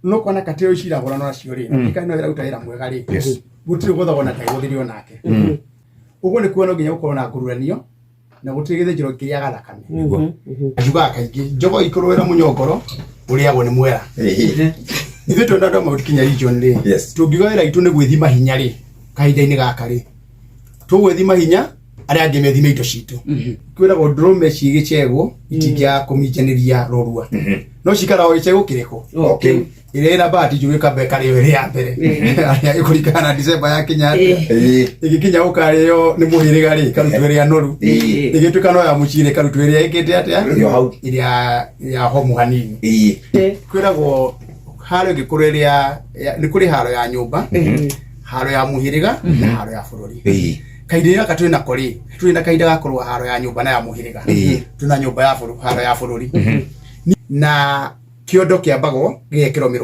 No kwana katĩ ciragũrana nacio rĩ, na no ĩraruta wĩra mwega rĩ, gũtirĩ gũthogona ta gũthirio nake. Ũguo nĩ kuona no nginya gũkorwo na ngururanio na gũtirĩ gĩthĩnjĩro kĩrĩaga thakame. Njugaga kaingĩ njogo ikũrũĩra mũnyongoro ũrĩagwo nĩ mwera. Ithuĩ twĩ na andũ a Mount Kenya region rĩ, tũngiuga wĩra witũ nĩ gwĩthima hinya rĩ, kahinda-inĩ gaka rĩ, tũgwĩthima hinya, arĩa angĩ methime indo citũ. Kwĩragwo ndũrũme ciĩ gĩcegũ itingĩaga kũminjanĩria rũrua, no cikara o gĩcegũ kĩrĩkũ. Ĩrĩa ĩna bahati njũru ĩkamba ĩkarĩo ĩrĩ ya mbere, arĩa ĩkũringana na December yakinya atĩa. Ĩgĩkinya gũkarĩo nĩ mũhĩrĩga rĩ, ĩkarutwo ĩrĩa noru. Ĩgĩtuĩka no ya mũciĩ, ĩkarutwo ĩrĩa ĩkĩte atĩa. Ĩrĩ o hau. Ĩrĩa ya homu hanini. Kwĩragwo haro ĩngĩkorwo ĩrĩa nĩ kũrĩ haro ya nyũmba, haro ya mũhĩrĩga na haro ya bũrũri. Kahinda gaka twĩ nako rĩ, tũrĩ na kahinda ga kũrũa haro ya nyũmba na ya mũhĩrĩga. Twĩna nyũmba ya bũrũri, haro ya bũrũri na kĩondo kĩambagwo gĩgekĩrwo mĩrũngo.